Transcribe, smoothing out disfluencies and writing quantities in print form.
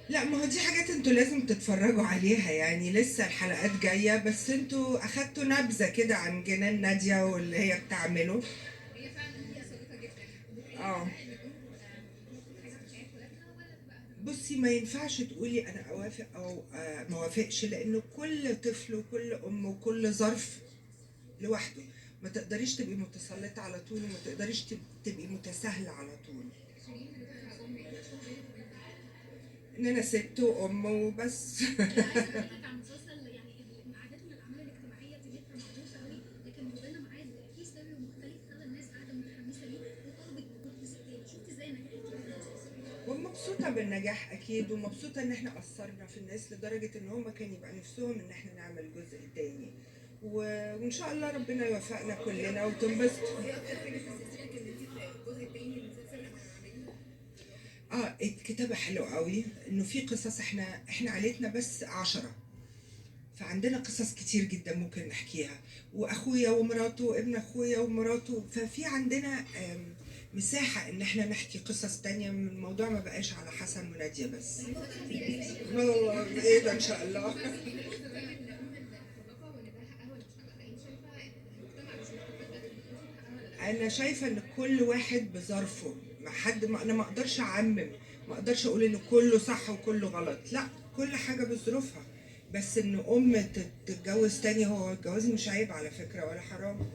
لا، ما هو دي حاجات انتوا لازم تتفرجوا عليها، يعني لسه الحلقات جاية، بس انتوا اخدتوا نبذة كده عن جنان نادية واللي هي بتعمله. هي فعلا متسلطه جدا. اه. وبتأيدي بقى ان الام تبقى حاجة في حياة ولادها ولا تبقى؟ بصي، ما ينفعش تقولي انا اوافق او ما اوافقش، لانه كل طفل وكل ام وكل ظرف لوحده. ما تقدريش تبقي متسلطة على طول، وما تقدريش تبقي متساهلة على طول. شيرين بتدافع عن امك، ايه الشغل بينك وبينها؟ ان انا ست وام وبس. انا عايزه اسالك عن مسلسل، يعني عادة الاعمال الاجتماعية بتبقى معروفة قوي، لكن موضوعنا معاد في سر مختلف خلى الناس قاعدة متحمسة ليه وطلبت وجود جزء تاني. شفت ازاي نجاح الكبير المسلسل؟ ومبسوطة بالنجاح أكيد، ومبسوطة إن إحنا أثرنا في الناس لدرجة إن هما كان يبقى نفسهم إن إحنا نعمل جزء تاني، وإن شاء الله ربنا يوفقنا كلنا وتنبسطوا. ايه اكتر حاجة حسستك ان انت الجزء الثاني للمسلسل هتعمليه؟ الكتابة حلوة قوي، إنه في قصص إحنا عيلتنا بس 10، فعندنا قصص كتير جدا ممكن نحكيها، وأخويا ومراته وابن أخويا ومراته، ففي عندنا مساحة إن إحنا نحكي قصص تانية. من الموضوع ما بقاش على حسن ونادية بس. والله إيه ده إن شاء الله. أنا شايفة إن كل واحد بظرفه، ما حد ما أنا ما أقدرش أعمم، ما أقدرش أقول إن كله صح وكله غلط، لا كل حاجة بظروفها. بس إن أم تتجوز تاني، هو الجواز مش عيب على فكرة ولا حرام.